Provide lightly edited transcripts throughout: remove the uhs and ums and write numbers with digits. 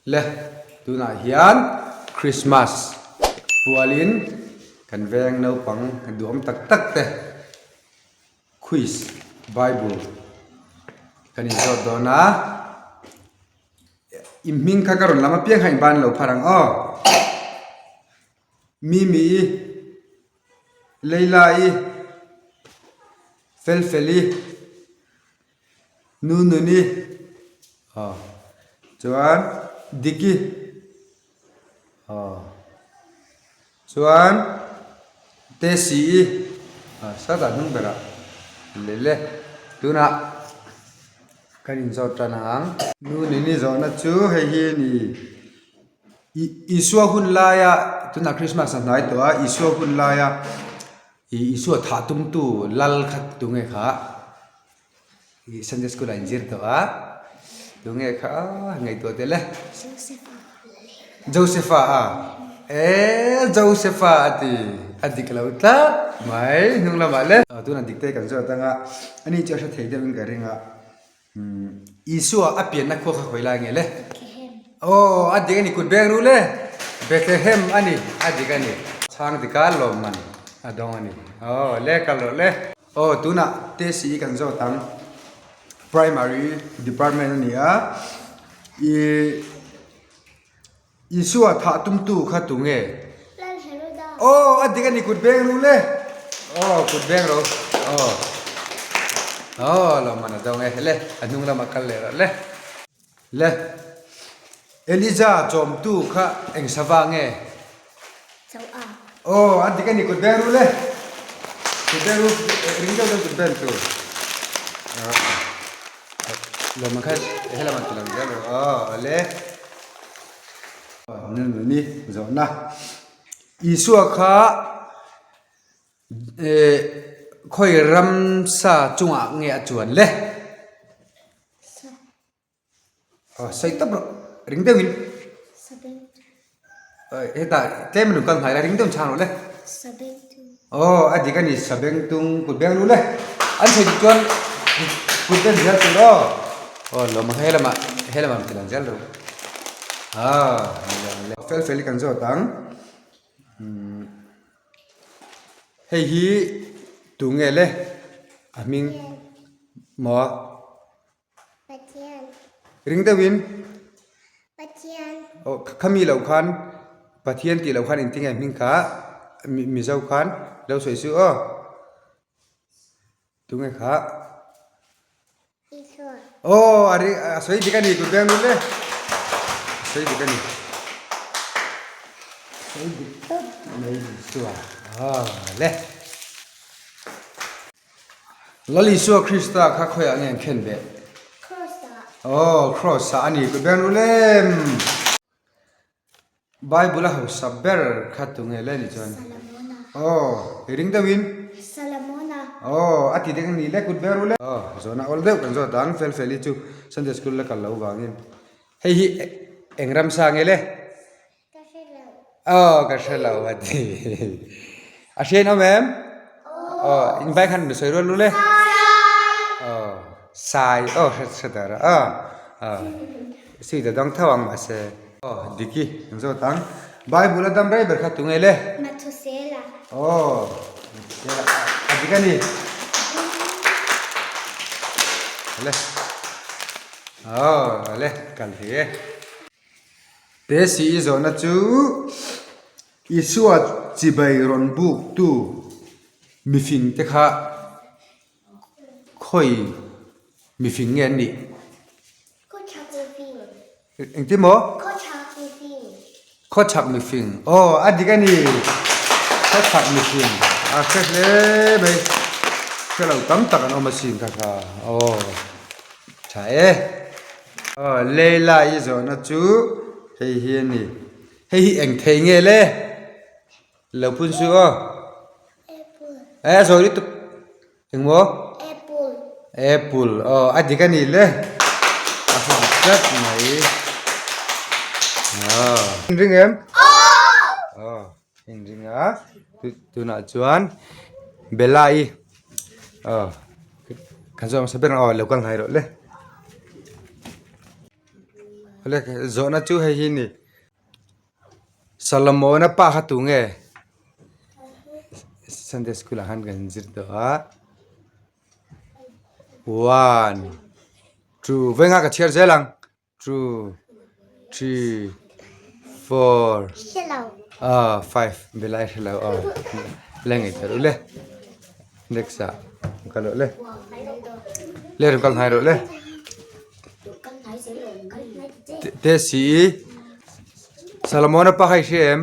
Le, tunah hian Christmas pualin kan veng naupang duhawm tak tak te quiz bible kan inzawt dawn a, i hming kha ka rawn lam apiang kha in ban lo phar ang aw. Mimi-i, Leila-i, Felfeli. Nununi aw chuan Diki aw chuan Tesi-i aw sawtah hnung berah leh le tunah kan inzawt tan ang. Nununi zawhna chu hei hi a ni Isua hun laia tunah Christmas a hnai tawh a Isua hun laia ih Isua thah tumtu lal kha tunge kha. Ih Sunday school ah inzir tawh a, tunge kha ngaihtuah tel e. Josepha a e Josepha a ti a dik lo tlat mai hnung lamah le. Tunah dik te kan zawt anga ani chu a hre thei deuh in ka ring a. Isua a pianna khua kha khawi lai nge le? Aw a dik a ni kut beng ru le Bethlehem a ni a dik a ni. Chhang dika lawmman a dawng a ni. Aw le kal rawh le. Aw tunah test hi kan zawt ang primary department a ni a ih Isua thah tumtu kha tunge? Aw a dik a ni kut beng ru le aw kut beng ro aw aw lawmman a dawng e le a hnung lamah kal leh rawh le. Le, Eliza chawmtu kha eng sava nge? Chauh a. Aw, a dik a ni, kut beng ru le. Kut beng ru, ring deuh deuh kut ben tur. Lawmman kha helamah ti lang zel rawh. Aw, le. Nununi zawhna. Isua kha khawi ramsa chungah nge a chuan le? Aw sawi tawp rawh ring deuhin hetah tlem a lo kal hnai la ring deuhin chhang rawh le aw a dik a ni sabengtung kut beng lu le an sawi dik chuan kut ben zel tur aw aw lawm ang helamah helamah rawn ti lang zel rawh aw fel fel hi kan zawt ang umm hei hi tunge le a hming maw. Pathian. Ring deuhin. Pathian. Aw khami loh khan Pathian tih loh khan engtin nge hming kha Mizo khan lo sawi suh aw. Tunge kha? Isua. Aw a ring a sawi dik a ni kut beng lut le. A sawi dik a ni. Sawi dik tlat mai Isua. Aw le. Lal Isua Krista kha khawiah nge an khen ve? Cross-ah. Aw, cross-ah a ni. Kut beng ru lem. Bible a hausa ber kha tu nge le ni chuan? Solomona. Aw, i ring deuhin? Solomona. Aw, a ti dek a ni le, kut beng ru le. Aw, zawhna awl deuh kan zawt ang, fel fel hi chu Sunday school la kal lo vangin. Hei hi eng ramsa nge le? Ka hre lo. Aw ka hre lo a ti. A hriain awm em? Aw in vai khan mi sawi rual lu le. Aw sai aw hre hre dar a aw sui ta dang tho ang mahse. Aw diki an zawt ang. Bible a dam rei ber kha tunge le? Mathusela. Aw Mathusela a dik a ni. Le. Aw le kal thei e. Te si i zawhna chu Isua chibai rawn buktu mifing te kha khawi mifing nge an nih? Engtin maw? Khawchhak mifing. Aw a dik a ni. Khawchhak mifing. A hre hle mai. Hre lo tam tak an awm asin kha kha. Aw tha e. Aw Leila i zawhna chu hei hi a ni. Hei hi eng thei nge le? Lo phun suh aw. Apple. E a zawi lutuk. Eng maw? Apple. Apple aw a dik a ni le. A hre dik tlat mai. Aw. Inring em? Aw. Aw inring a. Tunah chuan Bella i aw kan zawh hmasa ber ang aw lo kal hnai rawh le. Awle zawhna chu hei hi ni. Solomon-a pa kha tu nge? Sunday school ah khan kan zir tawh a. One, two, vawiinga ka chhiar zel ang. Two, three, four, ah five belai hre lo aw la ngei ta ru le next ah ka loh le le rawn kal hnai rawh le te si Solomon-a pa kha i hria em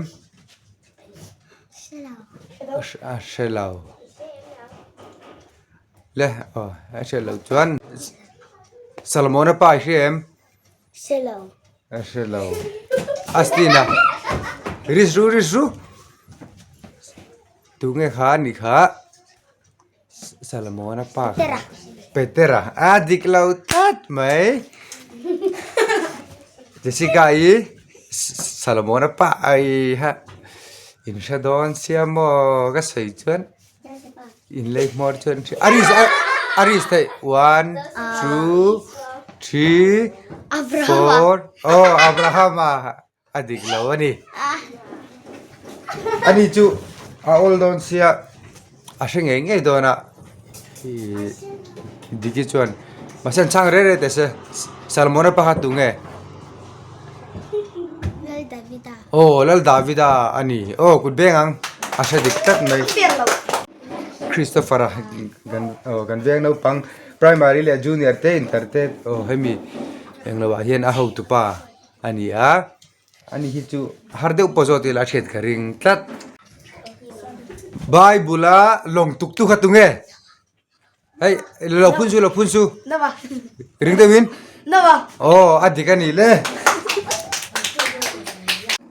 a hre lo le aw a hre lo chuan Solomon-a pa i hria em Hre lo. A hre lo. Astin a ris ru ris ru tunge kha ni kha Solomon-a pa Petera. Petera a dik lo tlat mai Jessica-i Solomon-a pa ai ha in hre dawn sia maw ka sawi chuan in lei hmawr chuan a ris a ris theih one two three four aw Abraham-a a dik lo a ni ani chu a awl dawn sia a hre ngei ngei dawn a ih diki chuan mahse an chhang rei rei teh se Salmon-a pakhat tu nge aw Lal Davida a ni aw kut beng ang a hre dik tlat mai Christopher-a kan aw kan veng naupang primary leh junior te inter te aw hemi englo ah hian a hotupa. A ni a, ani hi chu har deuh pawh zawt ila a hriat ka ring tlat. Bible a lawng tuk tuk a tunge? Hei lo phun su lo phun su. Ring deuh in. Aw a dik a ni le.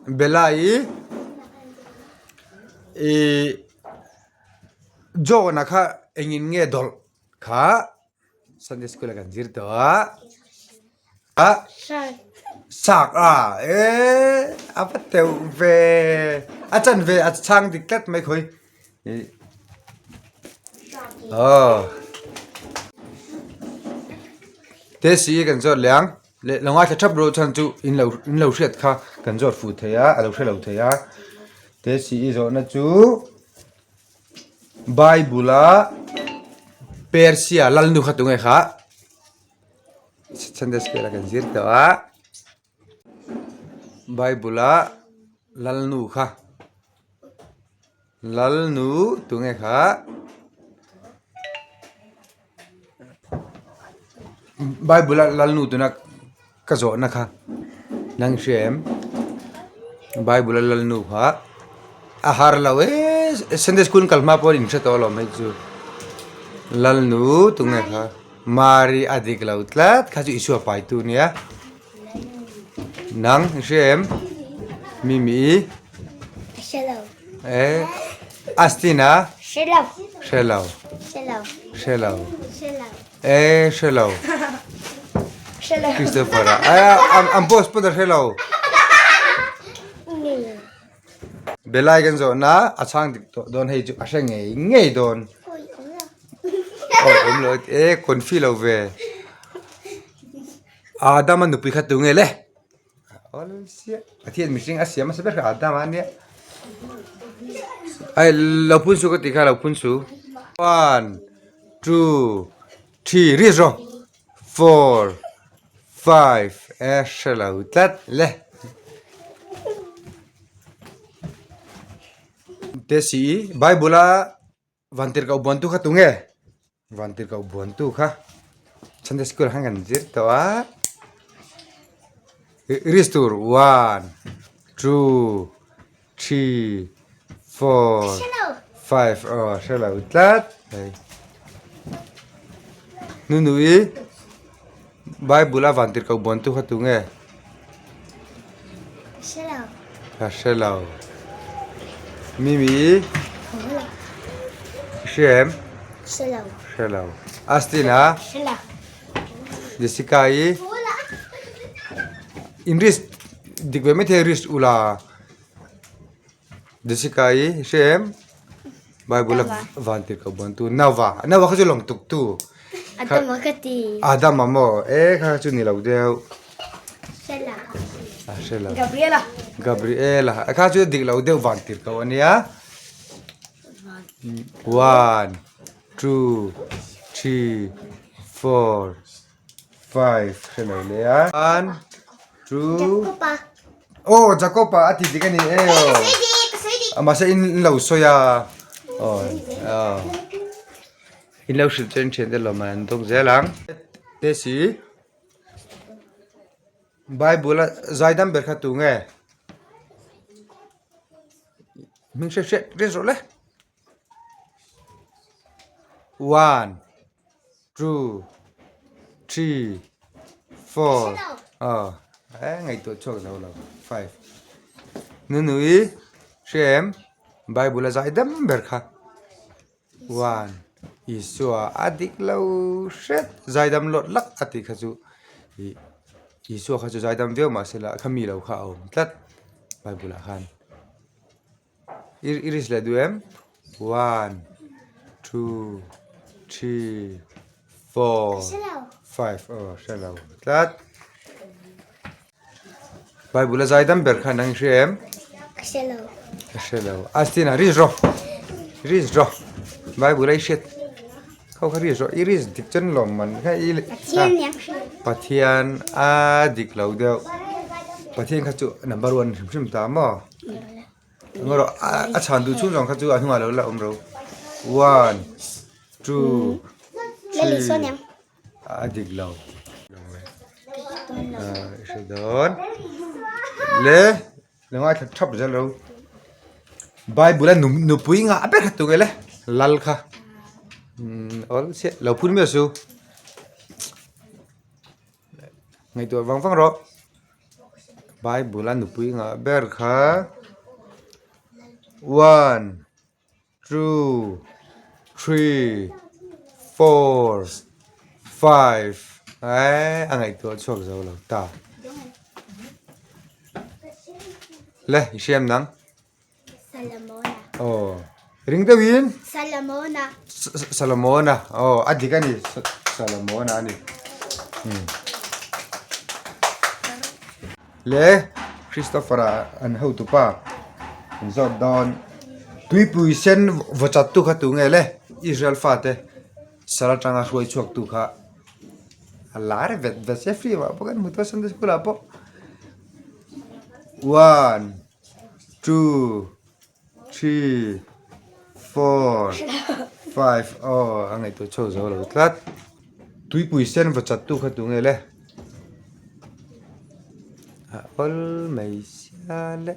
Bella i i John-a kha engin nge dawlh kha Sunday school a kan zir tawh a. A sak a e a va teuh ve a chan ve a chhang dik tlat mai khawi aw te si kan zawt leh ang leh lo ngaithla thap rawh chuan chu in lo in lo hriat kha kan zawt fuh thei a a lo hre lo thei a te si i zawhna chu Bible a Persia lalnu kha tunge kha. Sunday school ah kan zir tawh a Bible a lalnu kha lalnu tunge kha Bible a lalnu tuna ka zawhna kha nang hria em Bible a lalnu kha a har lo e Sunday school kal hma pawh in hre tawh alawm hei chu lalnu tunge kha. Mari a dik lo tlat kha chu Isua paitu nia. Nang i hria em? Mimi. Hre lo. Eh, Astina. Hre lo. Hre lo. Hre lo. Hre lo. Hre lo. Eh, hre lo. Hre lo. Christopher. Eh, an boss pawh hre lo. Belai kan zawh na a chhang dik tawh dawn hei chu a hre ngei ngei dawn. Awi awm lo e confi lo ve. Adama nupui kha tu nge le? Pathian mihring a siam hmasa ber kha Adama a nia. Ai lo phun su ka ti kha lo phun su. One, two, three, ri zawng. Four, five, e hre lo tlat le. Te si Bible a Vantirhkoh buantu kha tunge? Vantirhkoh buantu kha Sunday school khan kan zir tawh a. Risk tur one, two, three, four, five aw hre lo tlat hei. Nunui Bible a vantirhkoh buantu kha tunge? Ka hre lo. Mimi. Hre em? Hre lo. Hre lo. Astin a? Hre lo. Jessica i? In risk dik ve mai thei risk ula. Jessica i hre em? Bible a van tir ko bon tu Nova. Nova kha chu long tuk tu. Adama ka ti. Adama maw? E kha chu ni lo deuh. Hre lo. A hre lo. Gabriela. Gabriela. A kha chu dik lo deuh van tir ko ania. One, two, three, four, five hre lo le a. One, two. Jacoba. Oh, Jacoba a ti dik a ni e aw. Mahse in lo sawi a. Aw. In lo hrilh chuan thiante lawm an dawk zel ang. Te si. Bible a zaidam ber kha tu nge? Hming hriat hriat rin rawh le. One, two, three, four aw e ngaihtuah chhuak zo lo five. Nunui hria em? Bible a zaidam ber kha. One, Isua a dik lo hret zaidam lawt lak a tih kha chu ih Isua kha chu zaidam viau mah se la kha mi lo kha a awm tlat Bible ah khan. I i risk leh duh em? One, two, three, four, five aw hre lo tlat. Bible a zaidam ber kha nang i hria em? Ka hre lo. Ka hre lo. Astina risk rawh. Risk rawh. Bible a i hriat. Kho kha risk rawh. I risk dik chuan lawm man kha i Pathian nia hria. Pathian a dik lo deuh. Pathian kha chu number one hrim hrim ta maw? Ngaw rawh a chhan duh chhung zawng kha chu a hnungah lo la awm ro. One, two, three. A dik lo. I hre dawn. Le le ngaithla thap zel ro. Bible a nupui ngah ber kha tu nge le lal kha. Awl chiah lo phun miah su. Ngaihtuah vang vang rawh. Bible a nupui ngah ber kha. One. Two, three, four, five eh a ngaihtuah chhuak zo lo ta. Le i hriam nang. Salamona. Oh, ring deuhin. Salamona. Salamona. Oh, a dik a ni. Salamona a ni. Hmm. Le Christopher-a an hotupa an zawt dawn. Tuipui sen vaw chat tu kha tu nge le Israel fate sal atanga hruai chhuak tu kha a lar vet vet sia film ah pawh kan hmu tawh Sunday school ah pawh. One, two, three, four, five aw a ngaihtuah chho zo lo tlat. Tuipui sen va chat tu kha tu nge le? A awl mai sia le.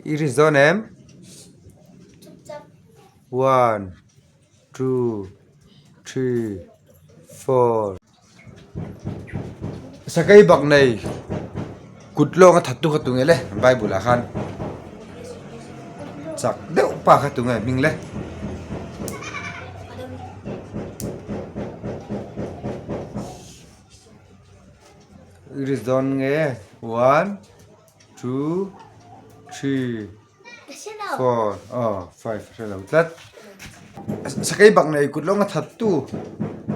I ri zawn em? One, two, three, four. Sakei bak nei kut lawng a that tu kha tu nge le bible ah khan chak deuh pa kha tu nge hming le. Ri zawn nge one two three. Four aw five a hre lo tlat. Sakei bak nei kut lawng a that tu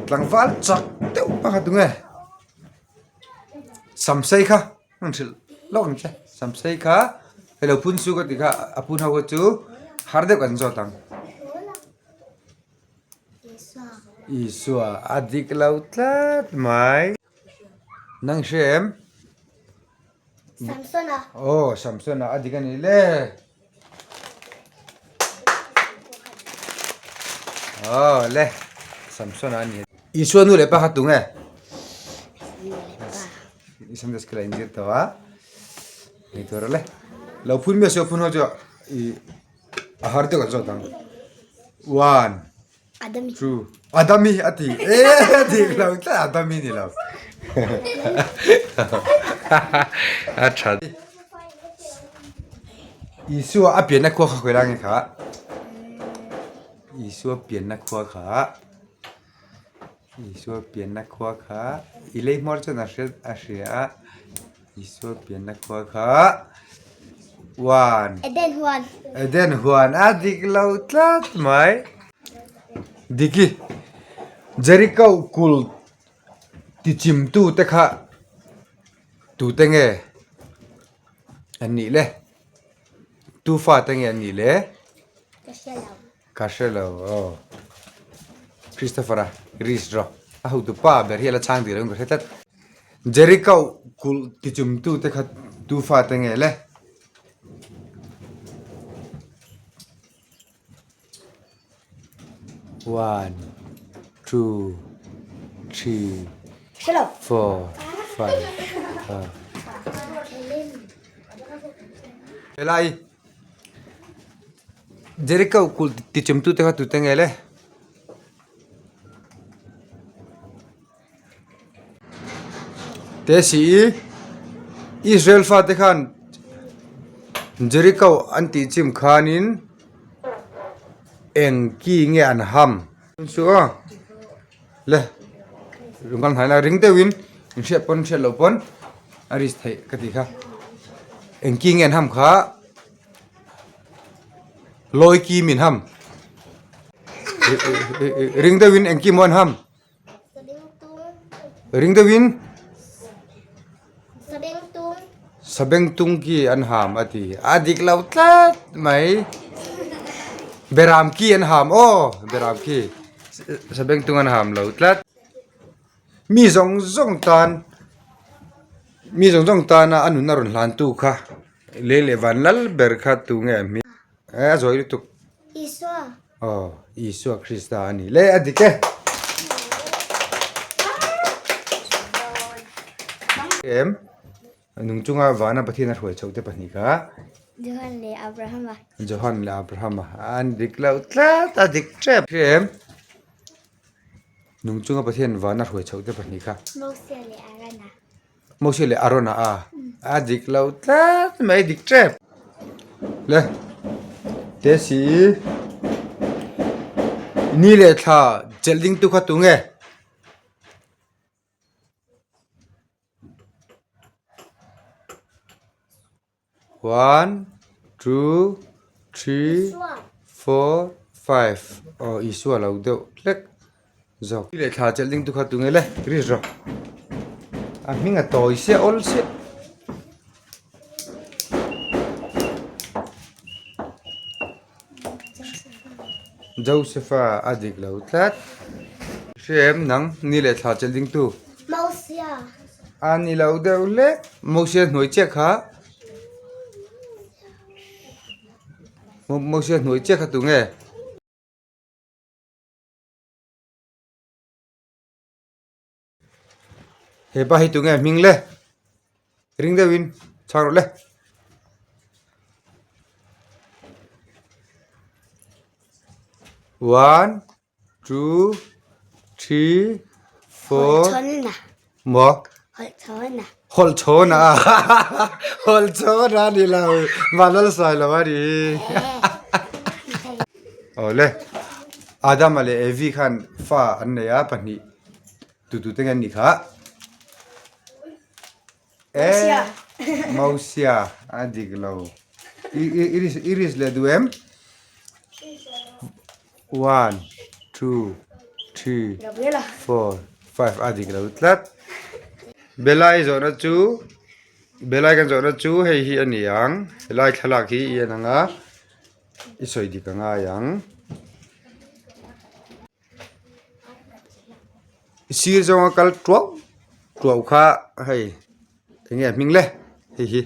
tlangval chak deuh pakhat tu nge samsei kha an hrilh lawk ang che samsei kha hei lo phun su ka ti kha a phun ho kha chu har deuh kan zawt ang. Isua a dik lo tlat mai. Nang hre em? Samsona. Aw Samsona a dik a ni le. Aw le Samsona a ni. Isua nu leh pa kha tu nge? Nu leh pa. I Sunday school ah in zir tawh a. Ni tur le. Lo phun miah suh phun ho chu i a har deuh kan zawt ang. One. Adami. Chu Adami a ti e a dik lo tlat Adami ni lo. A tha. Isua a pianna khua kha khawi lai nge kha? Isua pianna khua kha. Isua pianna khua kha. I lei hmawr chuan a hre a hria a. Isua pianna khua kha. One. Eden huan. Eden huan a dik lo tlat mai. Diki. Jericho kul tichimtu te kha. Tute nge an nih le? Tu fate nge an nih le? Ka hre lo. Ka hre lo aw. Christopher a risk rawh. A hotu pa ber hi a la chhang dih lo in ka hre tlat. Jericho kulh tichumtu te kha tu fate nge le? One, two, three, four, five, Helai Jericho kulh tichumtu te kha tute nge le? Te si i Israel fate khan Jericho an tih chim khanin eng ki nge an ham chu aw le lung hnai la ring deuhin in hriat pawn hriat loh pawn a risk theih ka tih kha eng ki nge an ham kha. Lawi ki min ham. Ring deuhin engkim maw an ham? Ring deuhin? Sabengtung ki an ham a ti. A dik lo tlat mai. Beram ki an ham aw. Beram ki. Sabengtung an ham lo tlat. Mi zawng zawng tan mi zawng zawng tana a nunna rawn hlantu kha lei leh van lal ber kha tu nge a hming e a zawi lutuk Isua aw Isua Krista a ni le a dik e em nung chunga vana Pathian a hruai chhoh te pahnih kha Johan leh Abrahama Johan leh Abrahama an dik loh tlat a dik tep em. Nung chunga Pathian vana hruai chhoh te pahnih kha. Moses leh Arona. Moses leh Arona a. A dik lo tlat mai dik tep. Le. Te si. Ni leh thla chelh ding tu kha tu nge? One, two, three, four, five aw Isua lo deuh hlek zawk. Leh thla chelh ding tu kha tunge le ri rawh. A hming a tawi siah awl siah. Josepha a dik lo tlat. Hre em nang ni leh thla chelh ding tu. Mosia. A ni lo deuh hlek. Mosia hnuai chiah kha. Mosia hnuai chiah kha tu nge? Hepa hi tunge hming le ring deuhin chhang rawh le. One two three four maw Hawlhchawna Hawlhchawna a ni lo Vanlalsai lo a ni Awle Adama leh Evi khan fa an nei a pahnih tu tu te nge an nih kha e Mosia a dik lo i risk leh duh em One, two, three, four, five a dik lo tlat. Belai zawhna chu Belai kan zawhna chu hei hi a ni ang helai thlalak hi i en ang a i sawi dik a ngai ang. Sir zawnga kal tuau tuau kha hei eng nge a hming le hei hi.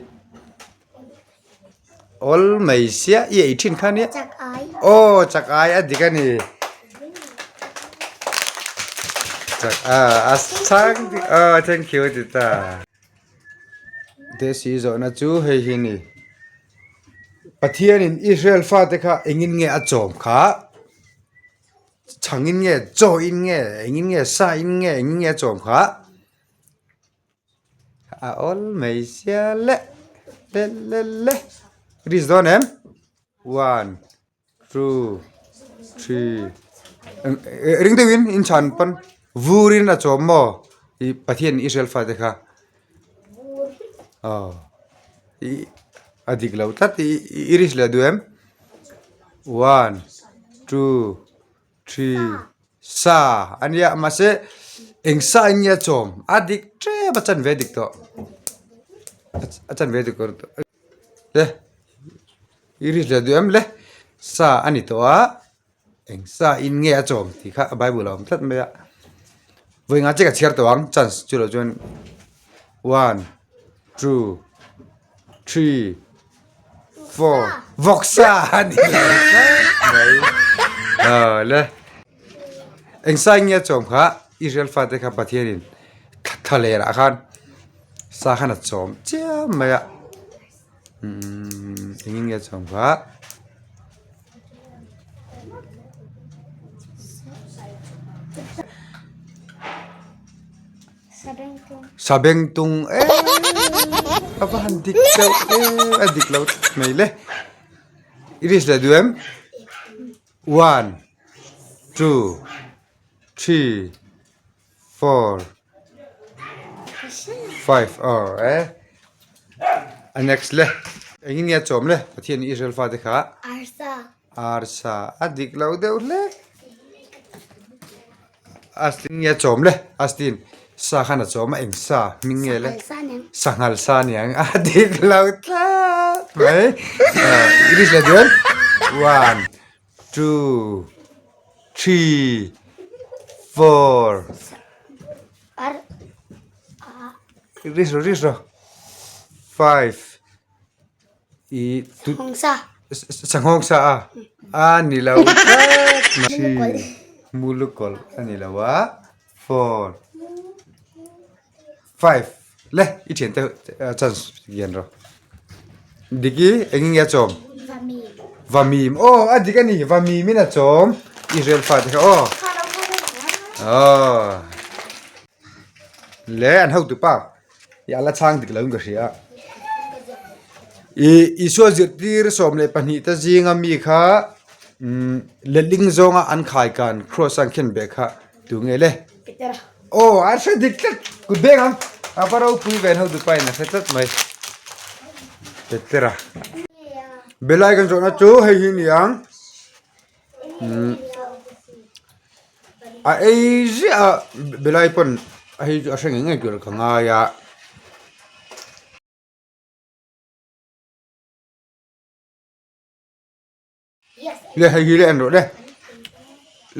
Awl mai sia i ei thin kha nia. Chak ai. Aw chak ai a dik a ni. Chak a a sang dik aw thank you ti ta. Te si zawhna chu hei hi ni. Pathianin Israel fate kha engin nge a chawm kha? Chhangin nge chaw in nge engin nge sa in nge engin nge a chawm kha? A awl mai sia le le le le risk dawn em one two three ring deuhin in chhan pawn vurin a chawm maw ih Pathian Israel fate kha aw ih a dik lo tlat i risk leh duh em one two Three sa a nia mahse eng sa in nge a chawm a dik tep a chan ve dik tawh. A chanve dikawr le i ri hle duh em le sa a ni tawh a eng sa in nge a chawm tih kha a bible a awm tlat mai a vawi nga chiah ka chhiar tawh ang chance chu loh chuan one two three four vawksa a ni lo tlat mai aw le. Eng sa in nge a chawm kha Israel fate kha Pathianin thla lerah khan sa khan a chawm chiam mai a umm engin nge a chawm kha. Sabengtung eee a va han dik deuh em a dik lo tlat mai le i risk leh duh em? One, two, three, four, five aw e a next le engin nge a chawm le Pathian Israel fate kha Arsa Arsa a dik lo deuh hle Astin nge a chawm le Astin sa khan a chawm a eng sa hming nge le Sanghal sa niang a dik lo tlat mai English leh chuan one two three four English rawh English rawh five Ih sanghawng sa a a ni lo tlat mai mulukawlh a ni lo a four five le i thian te chance lian rawh diki eng nge a chawm vamim aw a dik a ni vamim in a chawm Israel fate kha aw aw le an hotu pa. I a la chhang dik lo in ka hria. I Isua zirtir 12 te zinga mi kha umm letling zawnga an khai kan cross an khen beh kha tu nge le? Petera. Aw a hre dik tlat kut beng ang a va ropui ve an hotu pa in a hre tlat mai. Petera. Belai kan zawhna chu hei hi ni ang. Umm a ei ziah a belai pawn hei chu a hre ngei ngei tur ka ngai a. Le hei hi le en rawh le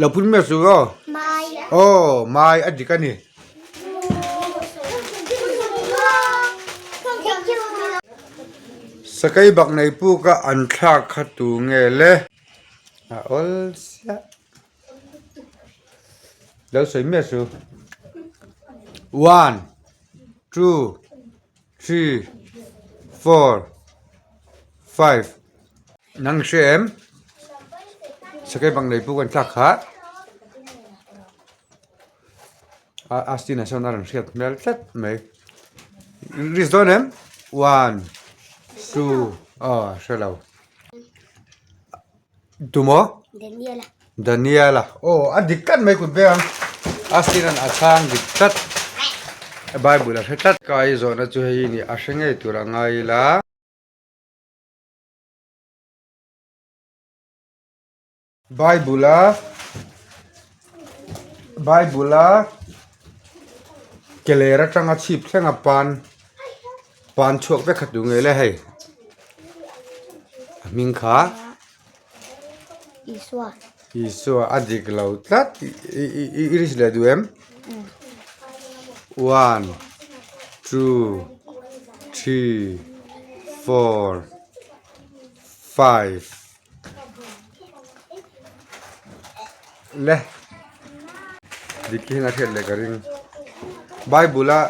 lo phun miah suh aw aw mai a dik a ni. Sakei bak nei puk a an thlak kha tu nge le a awl siah lo sawi miah su one two three four five nang hre em sakei bak nei puk an thlak kha Astin ah sawn a rawn hriat hmel tlat mai risk dawn em one two aw hre lo tumaw Daniela Daniela aw a dik tlat mai kut vek ang Astin an a chhang dik tlat bible a hre tlat ka i zawhna chu hei hi ni a hre ngei tur a ngai ila. Bible a Bible a ke ler atanga chhip thleng a pan pan chhuak vek kha tu nge le hei a hming kha Isua Isua a dik lo tlat i i ri leh duh em one two three four five. Le dik hi a hriat leh ka ring bible a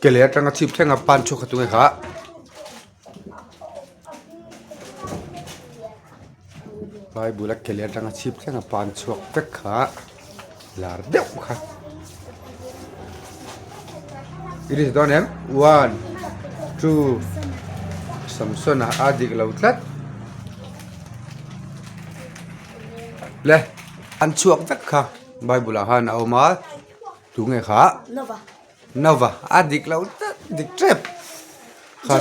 ke leh atanga chhip thleng a pan chhuak kha tunge kha bible a ke leh atanga chhip thleng a pan chhuak vek kha lar deuh kha i ri dawn em one two Samson a a dik lo tlat le an chhuak vek kha bible ah khan a awm a tunge kha Nova a dik lo tlat dik tep kha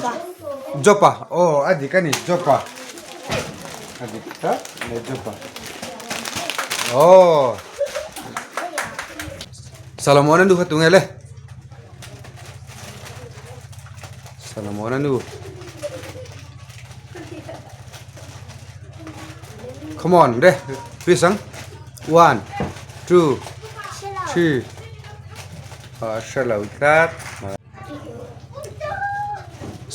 Jopa aw a dik a ni Jopa a dik tlat mai Jopa aw Solomon a nu kha tunge le. Solomon a nu. Come on re please ang one two three a hre lo tlat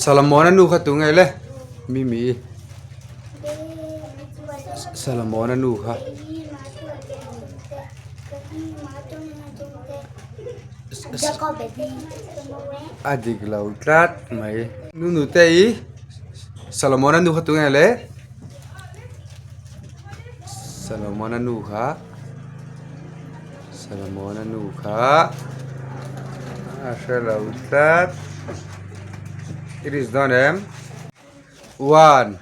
Solomon a nu kha tu nge le Mimi Solomon a nu kha. A dik lo tlat mai. Nu nute i Solomon a nu kha tunge le? Solomon a nu kha Solomon a nu kha a hre lo tlat. It is done em? One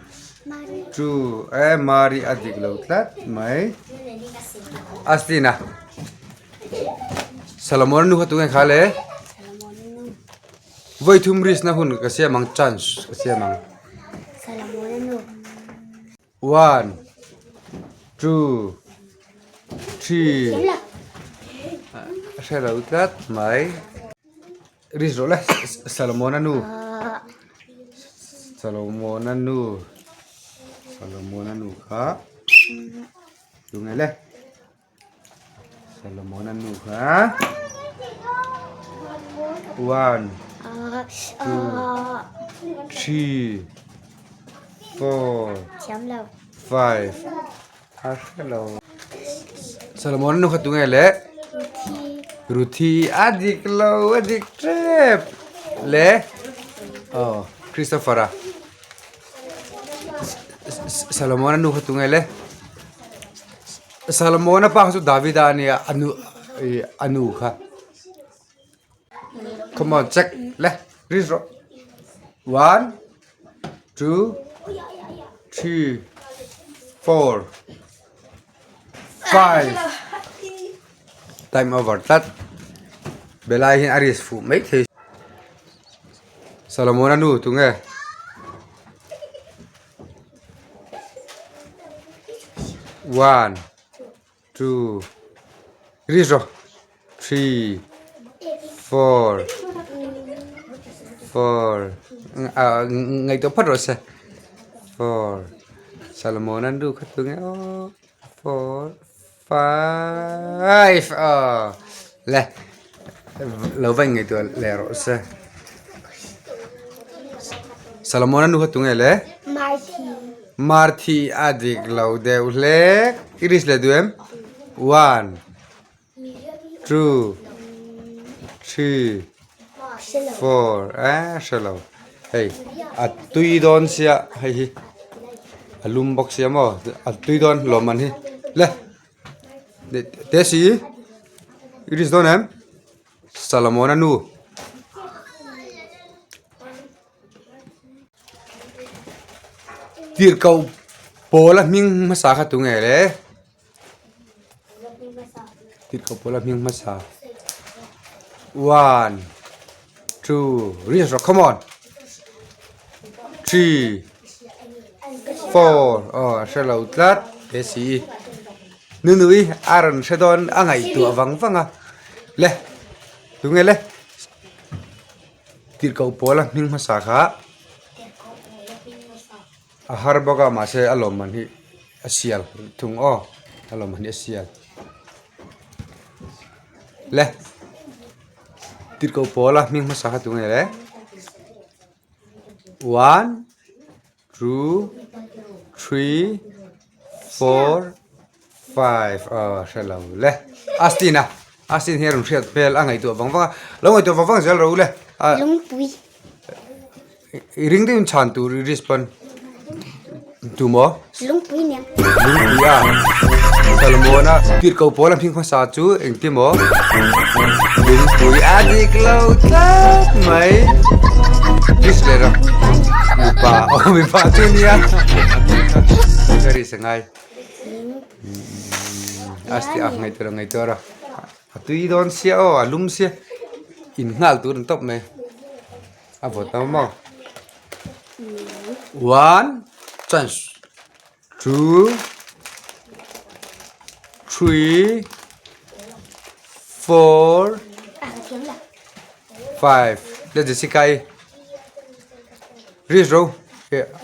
two e Mari a dik lo tlat mai. Astin a. Solomon nu kha tunge kha le voi thum risk na hun ka siam ang chance ka siam ang one two three a hre lo tlat mai risk rawh le Solomon a nu Solomon a nu Solomon a nu kha tunge le. Solomon a nu kha one two three four five a hre lo Solomon a nu kha tunge le Ruthi a dik lo a dik tep le aw Christopher a. Solomon a nu kha tunge le Solomon a pa kha chu Davida a nia a nu ih a nu kha come on check le ri rawh one two three four five time over tlat belai hian a risk fuh maithei. Solomon a nu tunge one two ri rawh three four four ah ngaihtuah phawt rawh se four Solomon a nu kha tunge aw four Five aw le lo va inngaihtuah leh rawh se Solomon a nu kha tunge le Marthi Marthi a dik lo deuh hlek i risk leh duh em one two three four eh hre lo hei a tui dawn sia hei hi. A lum bawk sia maw a tui dawn lawm man hi le te si i ris dawn em Solomon a nu tirhkoh pawl a hming hmasa kha tunge le tirhkoh pawl a hming hmasa one two ris rawh come on three four aw a hre lo tlat he si nunui a rawn hre dawn a ngaihtuah vang vang a le tunge le tirhkoh pawl a hming hmasa kha. A har bawk a mahse a lawmman hi a sial thung aw a lawmman hi a sial le tirhkoh pawl a hming hmasa kha tunge le one two three four five aw hre lo le Astin a Astin hi a rawn hriat hmel a ngaihtuah vang vang a lo ngaihtuah vang vang zel rawh u le ah. I ring deuhin chhan tur i respond tu maw? Lungpui nen. Lungpui a Solomon a tirhkoh pawl a hming hmasa chu engti maw? Lungpui a dik lo tlat mai. Risk leh rawh. Mipa aw mipa chu nia. Ka risk a ngai. Asti a ngaihtuah rawh ngaihtuah rawh. A tui dawn sia aw a lum sia. In nghal tur an tawp mai. A vawt a maw one chance two three four five le Jessica i. Risk ro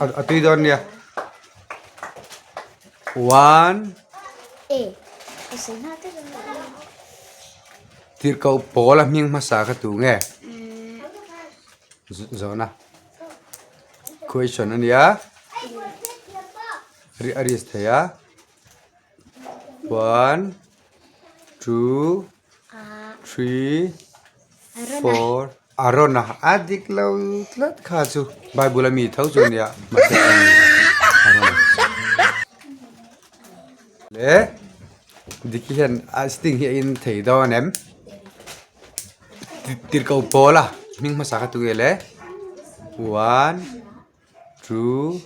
a tui dawn nia. One. Tirhkoh pawl a hming hmasa kha tu nge? Zawhna. Question a nia. A risk thei a. One, two, three, four. Arona a dik lo tlat kha chu Bible a mi tho chu ania mahse a ni Arona le Diki hian a sting hi a in thei dawn em tirhkoh pawl a hming hmasa kha tunge le one Two,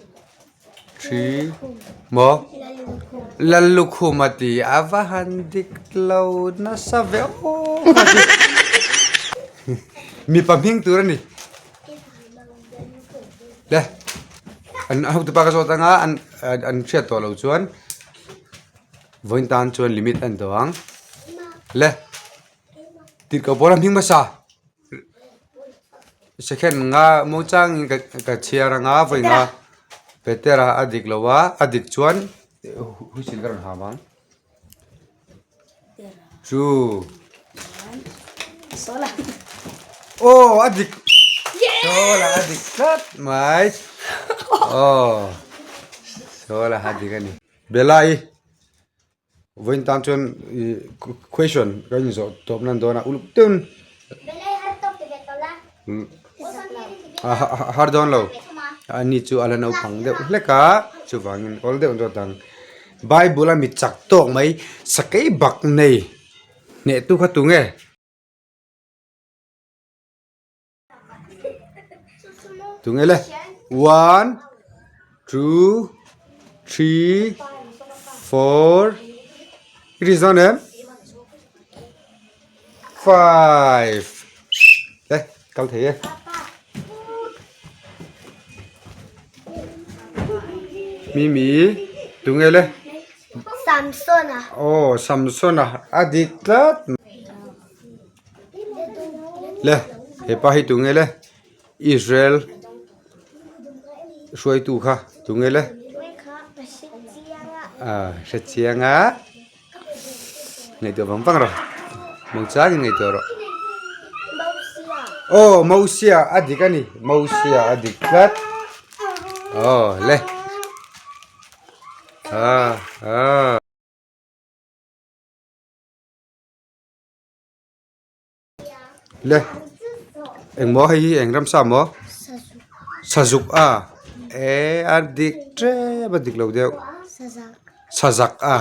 three, maw? Lallukhum a ti a va han dik lo nasa ve aw mipa hming tur a ni le an hotu pa ka zawt anga an an hriat tawh lo chuan vawiin tan chuan limit a ni tawh ang le tirhkoh pawl a hming hmasa. Second nga maw changin ka ka chhiar anga vawi nga Petera a dik lo a a dik chuan huichil ka rawn ham ang chu aw a dik sawla a dik tlat mai aw sawla a dik a ni Bella i. Vawiin tan chuan ih question ka inzawh tawp nan dawn a uluk deuhin har dawn lo ani chu a la naupang deuh hlek a chuvangin awl deuh dawt ang Bible a mi chak tawk mai sakei bak nei hnehtu kha tunge? Tunge le one two three four it is done em five le kal thei e Mimi tunge le Samsona aw Samsona a dik tlat. Le hepa hi tunge le Israel hruaitu kha tunge le ah hre chiang a ngaihtuah vang vang rawh mawngchangin ngaihtuah rawh aw Mosia a dik a ni Mosia a dik tlat aw le ah ah. Le engmaw hei hi eng ramsa maw sazuk a eh a dik tep a dik lo deuh sazak a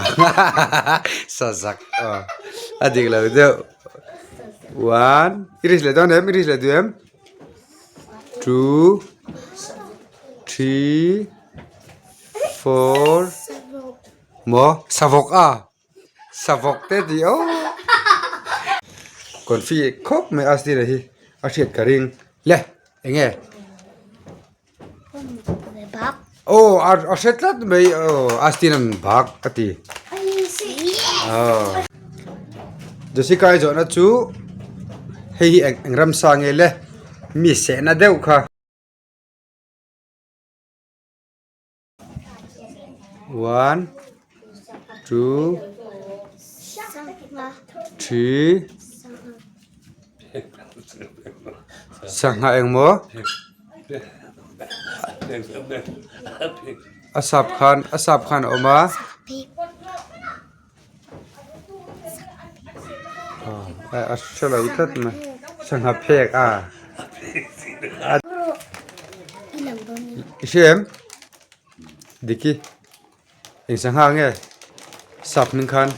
sazak a a dik lo deuh one i ris leh dawn em i ris leh duh em two three four maw savawk a. Savawk te tih aw confi khawp mai a stira hi a hriat ka ring le eng nge aw a hre tlat mai aw a stira'n bak a ti aw Jessica i zawhna chu hei hi eng ramsa nge le mi sehna deuh kha. One, two, three, sangha engmaw a sap khan a sap khan a awm a a hre lo tlat mai sangha phek a i hria em Diki eng sangha nge sap hming khan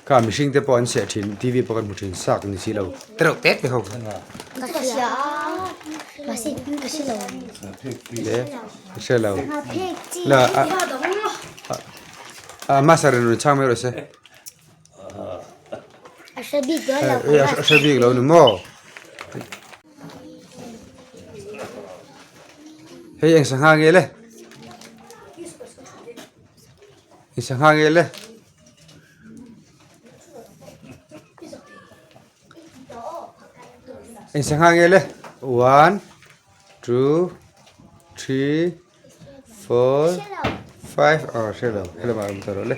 kha mihring te pawh an seh thin T V pawh kan hmu thin sak ni si lo tereuh te te ho kha i hre lo la a. Ah master in rawn chhang mai rawh se. A hre bik dawn lo. A hre bik lo ni maw? Hei eng sangha nge le? Eng sangha nge le? Eng sangha nge le? One, two. 3 4 5 aw hre lo he lamah awm ta rawh le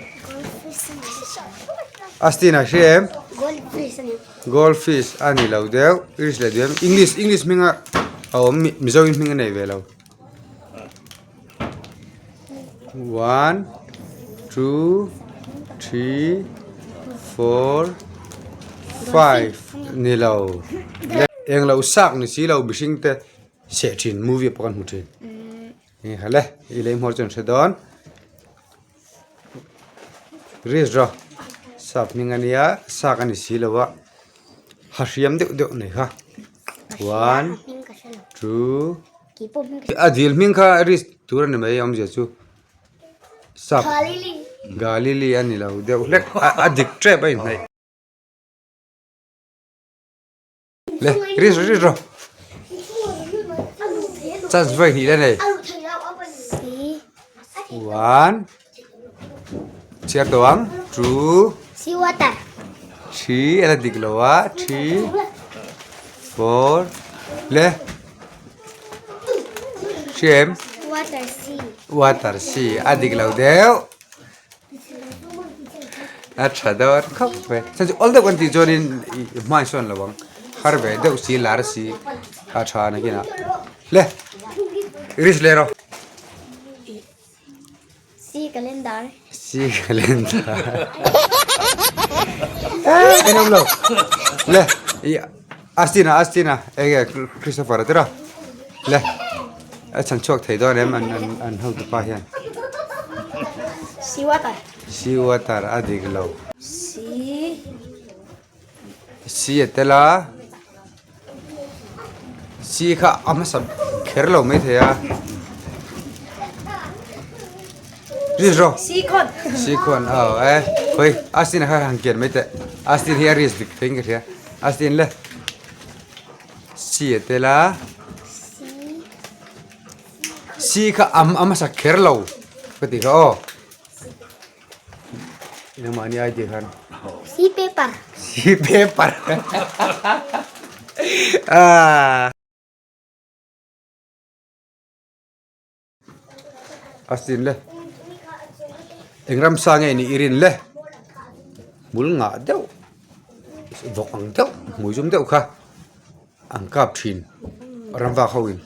Astin a hre em goldfish a ni lo deuh English leh duh em English English hminga a awm Mizo in hming a nei ve lo one two three four five ni lo englo sak ni si lo mihring te Seh thin movie pawh kan hmu thin eng kha le i lei hmawr chu an hre dawn risk rawh sap hming a nia sak a ni si lo a ha hriam deuh deuh nei kha one two a dil hming kha risk tur a ni mai awmzia chu sap galili a ni lo deuh hlek a dik tep a inhnaih. Le, ri ri ro. Chance voi hnih le nei. One. Chhiar tawh ang. Two. Three. Ala dik lo a. Three. Four. Le. Hriam. Water sea. Water sea. A dik lo deuh. A tha deuh a khawp mai chuan chu awl deuh kan tih chuanin ih hma sawn lo ang har ve deuh si lar si a tha na kinah le risk leh rawh si calendar si calendar eh kan awm lo le ih Astina Astina enge Christopher a tira le a chhan chhuak thei dawn em an an an hotu pa hian Sea water Sea water a dik lo Sea Sea a tel a Sea kha a hmasa kher lo mai thei a Risk rawh Sea khawn Sea khawn aw e khawi Astin kha han kian mai teh Astin hi a risk dik theiin ka hria Astin le Sea a tel a Sea kha a hmasa kher lo ka ti kha aw Engmahni idea khan Sea paper Sea paper ah. A sin le eng ramsa nge nih i rin le hmul ngah deuh vawk ang deuh hmui zum deuh kha an kap thin ram vak ho in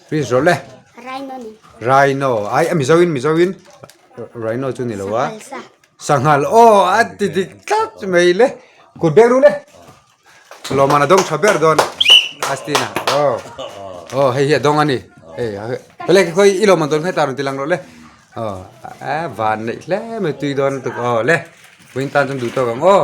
please rawh le rhino ai a mizo in mizo in rhino chu ni lo a sanghal aw a ti dik tlat mai le kut bek ru le. Lawmman a dawng tha ber dawn Astina aw aw hei hi a dawng a ni hei hei le khawi i lawmman dawn kha tar ti lang rawh le aw a van neih hle mai tui dawn lutuk aw le vawiin tan chuan duh tawk ang aw.